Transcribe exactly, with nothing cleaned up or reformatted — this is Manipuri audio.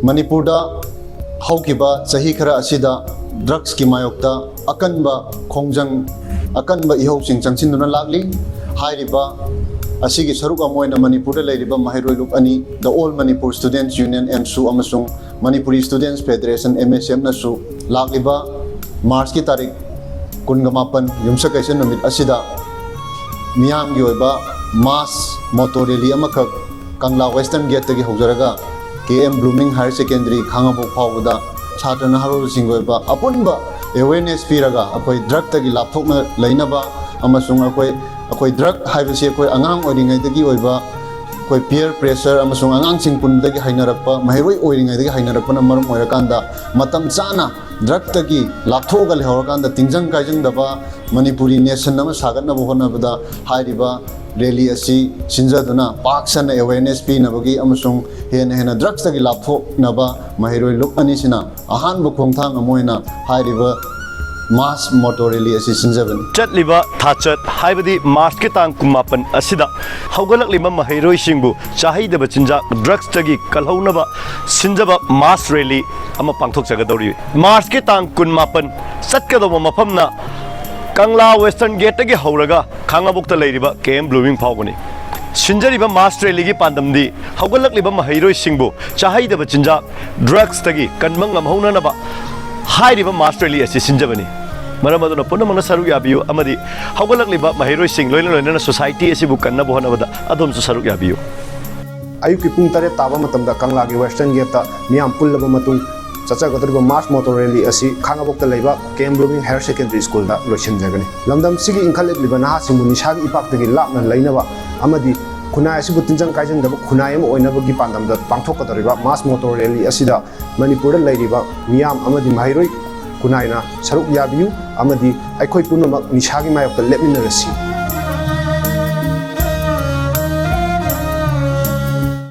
ꯃꯅꯤꯄꯨꯔꯗ ꯍꯧꯈꯤꯕ ꯆꯍꯤ ꯈꯔ ꯑꯁꯤꯗ ꯗ꯭ꯔꯒꯁꯀꯤ ꯃꯥꯌꯣꯛꯇ ꯑꯀꯟꯕ ꯈꯣꯡꯖꯪ, ꯑꯀꯟꯕ ꯏꯍꯧꯁꯤꯡ ꯆꯪꯁꯤꯟꯗꯨꯅ ꯂꯥꯛꯂꯤ꯫ ꯍꯥꯏꯔꯤꯕ ꯑꯁꯤꯒꯤ ꯁꯔꯨꯛ ꯑꯃ ꯑꯣꯏꯅ ꯃꯅꯤꯄꯨꯔꯗ ꯂꯩꯔꯤꯕ ꯃꯍꯩꯔꯣꯏ ꯂꯨꯞ ꯑꯅꯤ, The All Manipur Students Union, ꯑꯦꯝꯁꯨ, ꯑꯃꯁꯨꯡ Manipuri Students Federation, ꯑꯦꯝ ꯑꯦꯁ ꯑꯦꯐꯅꯁꯨ ꯂꯥꯛꯂꯤꯕ ꯃꯥꯔꯆꯀꯤ ꯇꯥꯔꯤꯛ ꯀꯨꯟꯒ ꯃꯥꯄꯟ, ꯌꯨꯝꯁꯀꯩꯁ ꯅꯨꯃꯤꯠ ꯑꯁꯤꯗ ꯃꯤꯌꯥꯝꯒꯤ ꯑꯣꯏꯕ ꯃꯥꯁ ꯃꯣꯇꯣ ꯔꯦꯂꯤ ꯑꯃꯈꯛ ꯀꯪꯂꯥ ꯋꯦꯁꯇꯔꯟ ꯒꯦꯠꯇꯒꯤ ꯍꯧꯖꯔꯒ ꯀꯦ ꯑꯦꯝ ꯕ꯭ꯂꯨꯃꯤꯡ ꯍꯥꯌꯔ ꯁꯦꯀꯦꯟꯗꯔꯤ ꯈꯥꯉꯕꯣꯛ ꯐꯥꯎꯕꯗ ꯁꯥꯇ꯭ꯔ ꯅꯍꯥꯔꯣꯜꯁꯤꯡꯒꯤ ꯑꯣꯏꯕ ꯑꯄꯨꯟꯕ ꯑꯦꯋꯦꯔꯅꯦꯁ ꯄꯤꯔꯒ ꯑꯩꯈꯣꯏ ꯗ꯭ꯔꯒꯇꯒꯤ ꯂꯥꯞꯊꯣꯛꯅ ꯂꯩꯅꯕ ꯑꯃꯁꯨꯡ ꯑꯩꯈꯣꯏ, ꯑꯩꯈꯣꯏ ꯗ꯭ꯔꯒ ꯍꯥꯏꯕꯁꯤ ꯑꯩꯈꯣꯏ ꯑꯉꯥꯡ ꯑꯣꯏꯔꯤꯉꯩꯗꯒꯤ ꯑꯣꯏꯕ ꯑꯩꯈꯣꯏ ꯄꯤꯌꯔ ꯄ꯭ꯔꯦꯁꯔ ꯑꯃꯁꯨꯡ ꯑꯉꯥꯡꯁꯤꯡ ꯄꯨꯟꯕꯗꯒꯤ ꯍꯩꯅꯔꯛꯄ, ꯃꯍꯩꯔꯣꯏ ꯑꯣꯏꯔꯤꯉꯩꯗꯒꯤ ꯍꯩꯅꯔꯛꯄꯅ ꯃꯔꯝ ꯑꯣꯏꯔꯀꯥꯟꯗ ꯃꯇꯝ ꯆꯥꯅ ꯗ꯭ꯔꯒꯇꯒꯤ ꯂꯥꯞꯊꯣꯛꯑꯒ ꯂꯩꯍꯧꯔꯀꯥꯟꯗ ꯇꯤꯡꯖꯪ ꯀꯥꯏꯖꯪꯗꯕ ꯃꯅꯤꯄꯨꯔꯤ ꯅꯦꯁꯟ ꯑꯃ ꯁꯥꯒꯠꯅꯕ ꯍꯣꯠꯅꯕꯗ ꯍꯥꯏꯔꯤꯕ ꯔꯦꯂꯤ ꯑꯁꯤ ꯁꯤꯟꯖꯗꯨꯅ ꯄꯥꯛ ꯁꯟꯅ ꯑꯦꯋꯦꯔꯅꯦꯁ ꯄꯤꯅꯕꯒꯤ ꯑꯃꯁꯨꯡ ꯍꯦꯟꯅ ꯍꯦꯟꯅ ꯗ꯭ꯔꯒꯁꯇꯒꯤ ꯂꯥꯞꯊꯣꯛꯅꯕ ꯃꯍꯩꯔꯣꯏ ꯂꯨꯞ ꯑꯅꯤꯁꯤꯅ ꯑꯍꯥꯟꯕ ꯈꯣꯡꯊꯥꯡ ꯑꯃ ꯑꯣꯏꯅ ꯍꯥꯏꯔꯤꯕ ꯃꯥꯁ ꯃꯣꯇꯣ ꯔꯦꯂꯤ ꯑꯁꯤ ꯁꯤꯟꯖꯕꯅꯤ꯫ ꯆꯠꯂꯤꯕ ꯊꯥꯆꯠ, ꯍꯥꯏꯕꯗꯤ ꯃꯥꯔꯆꯀꯤ ꯇꯥꯡ ꯀꯨꯟꯃꯥꯄꯟ ꯑꯁꯤꯗ ꯍꯧꯒꯠꯂꯛꯂꯤꯕ ꯃꯍꯩꯔꯣꯏꯁꯤꯡꯕꯨ ꯆꯥꯍꯩꯗꯕ ꯆꯤꯟꯖꯥꯛ, ꯗ꯭ꯔꯒꯁꯇꯒꯤ ꯀꯜꯍꯧꯅꯕ ꯁꯤꯟꯖꯕ ꯃꯥꯁ ꯔꯦꯂꯤ ꯑꯃ ꯄꯥꯡꯊꯣꯛꯆꯒꯗꯧꯔꯤ꯫ ꯃꯥꯔꯆꯀꯤ ꯇꯥꯡ ꯀꯨꯟꯃꯥꯄꯟ ꯆꯠꯀꯗꯧꯕ ꯃꯐꯝꯅ ꯀꯪꯂꯥ ꯋꯦꯁꯇꯔꯟ ꯒꯦꯠꯇꯒꯤ ꯍꯧꯔꯒ ꯈꯥꯉꯕꯣꯛꯇ ꯂꯩꯔꯤꯕ ꯀꯦ ꯑꯦꯝ ꯕ꯭ꯂꯨꯃꯤꯡ ꯐꯥꯎꯕꯅꯤ꯫ ꯁꯤꯟꯖꯔꯤꯕ ꯃꯥꯁ ꯔꯦꯂꯤꯒꯤ ꯄꯥꯟꯗꯝꯗꯤ ꯍꯧꯒꯠꯂꯛꯂꯤꯕ ꯃꯍꯩꯔꯣꯏꯁꯤꯡꯕꯨ ꯆꯥꯍꯩꯗꯕ ꯆꯤꯟꯖꯥꯛ, ꯗ꯭ꯔꯒꯁꯇꯒꯤ ꯀꯟꯕ ꯉꯝꯍꯧꯅꯅꯕ ꯍꯥꯏꯔꯤꯕ ꯃꯥꯁ ꯔꯦꯂꯤ ꯑꯁꯤ ꯁꯤꯟꯖꯕꯅꯤ꯫ ꯃꯔꯝ ꯑꯗꯨꯅ ꯄꯨꯝꯅꯃꯛꯅ ꯁꯔꯨꯛ ꯌꯥꯕꯤꯌꯨ ꯑꯃꯗꯤ ꯍꯧꯒꯠꯂꯛꯂꯤꯕ ꯃꯍꯩꯔꯣꯏꯁꯤꯡ, ꯂꯣꯏꯅ ꯂꯣꯏꯅꯅ ꯁꯣꯁꯥꯏꯇꯤ ꯑꯁꯤꯕꯨ ꯀꯟꯅꯕ ꯍꯣꯠꯅꯕꯗ ꯑꯗꯣꯝꯁꯨ ꯁꯔꯨꯛ ꯌꯥꯕꯤꯌꯨ꯫ ꯑꯌꯨꯛꯀꯤ ꯄꯨꯡ ꯇꯔꯦꯠ ꯇꯥꯕ ꯃꯇꯝꯗ ꯀꯪꯂꯥꯒꯤ ꯋꯦꯁꯇꯔꯟ ꯒꯦꯠꯇ ꯃꯤꯌꯥꯝ ꯄꯨꯜꯂꯕ ꯃꯇꯨꯡ ꯆꯠꯆꯒꯗꯧꯔꯤꯕ ꯃꯥꯁ ꯃꯣꯇꯣ ꯔꯦꯂꯤ ꯑꯁꯤ ꯈꯥꯉꯕꯣꯛꯇ ꯂꯩꯕ ꯀꯦ ꯑꯦꯝ ꯕ꯭ꯂꯨꯃꯤꯡ ꯍꯥꯌꯔ ꯁꯦꯀꯦꯟꯗꯔꯤ ꯁ꯭ꯀꯨꯜꯗ ꯂꯣꯏꯁꯤꯟꯖꯒꯅꯤ꯫ ꯂꯝꯗꯝꯁꯤꯒꯤ ꯏꯟꯈꯠꯂꯛꯂꯤꯕ ꯅꯍꯥꯁꯤꯡꯕꯨ ꯅꯤꯁꯥꯒꯤ ꯏꯄꯥꯛꯇꯒꯤ ꯂꯥꯞꯅ ꯂꯩꯅꯕ ꯑꯃꯗꯤ ꯈꯨꯟꯅꯥꯏ ꯑꯁꯤꯕꯨ ꯇꯤꯟꯖꯪ ꯀꯥꯏꯖꯪꯗꯕ ꯈꯨꯟꯅꯥꯏ ꯑꯃ ꯑꯣꯏꯅꯕꯒꯤ ꯄꯥꯟꯗꯝꯗ ꯄꯥꯡꯊꯣꯛꯀꯗꯧꯔꯤꯕ ꯃꯥꯁ ꯃꯣꯇꯣ ꯔꯦꯂꯤ ꯑꯁꯤꯗ ꯃꯅꯤꯄꯨꯔꯗ ꯂꯩꯔꯤꯕ ꯃꯤꯌꯥꯝ ꯑꯃꯗꯤ ꯃꯍꯩꯔꯣꯏ ꯈꯨꯟꯅꯥꯏꯅ ꯁꯔꯨꯛ ꯌꯥꯕꯤꯌꯨ ꯑꯃꯗꯤ ꯑꯩꯈꯣꯏ ꯄꯨꯝꯅꯃꯛ ꯅꯤꯁꯥꯒꯤ ꯃꯥꯌꯣꯛꯇ ꯂꯦꯞꯃꯤꯟꯅꯔꯁꯤ꯫